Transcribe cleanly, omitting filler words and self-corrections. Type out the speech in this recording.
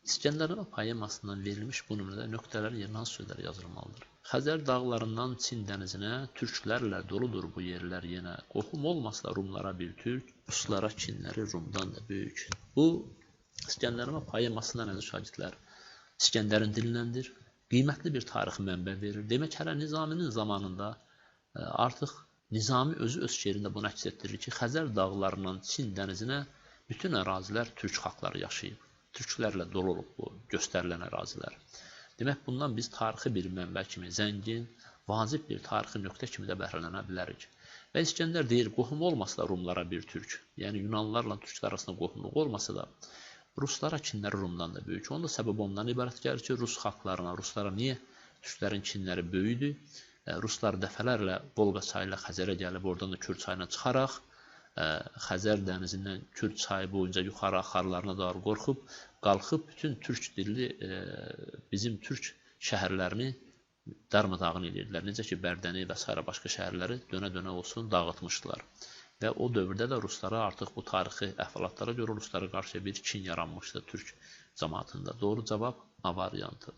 İskəndərnamə poemasından verilmiş bu nümunədə nöqtələrin yerinə hansı sözlər yazılmalıdır? Xəzər dağlarından Çin dənizinə türklərlə doludur bu yerlər yenə. Qohum olmasa da Rumlara bir türk, ruslara kinləri Rumdan da böyük. Bu İskəndərnamə poemasından, əziz şagirdlər, İskəndərin dilindəndir. Qiymətli bir tarixi mənbə verir. Demək, hələ Nizaminin zamanında artıq Nizami özü öz şeirində bunu əks etdirir ki, Xəzər dağlarından Çin dənizinə bütün ərazilər türk xalqları yaşayıb. Türklərlə dolu olub bu göstərilən ərazilər. Demək, bundan biz tarixi bir mənbə kimi, zəngin, vacib bir tarixi nöqtə kimi də bəhrələnə bilərik. Və İskəndər deyir, qohum olmasa da Rumlara bir türk, yəni Yunanlılarla türklər arasında qohumluq olmasa da, ruslara kinləri Rumdan da böyük. Onun da səbəbi ondan ibarət gəlir ki, rus xalqlarına, ruslara niyə türklərin kinləri böyüdü? Ruslar dəfələrlə Volqa çayı ilə Xəzərə gəlib, oradan da Kür çayına çıxaraq, Xəzər dənizindən Kür çayı boyunca yuxarı axarlarına doğru qorxub, qalxıb bütün türk dilli bizim türk şəhərlərini darmadağın edirdilər. Necə ki, Bərdəni və sairə başqa şəhərləri dönə-dönə olsun dağıtmışdılar. Və o dövrdə də ruslara artıq bu tarixi əhvalatlara görə ruslara qarşı bir kin yaranmışdı türk cəmaatında. Doğru cavab A variantı.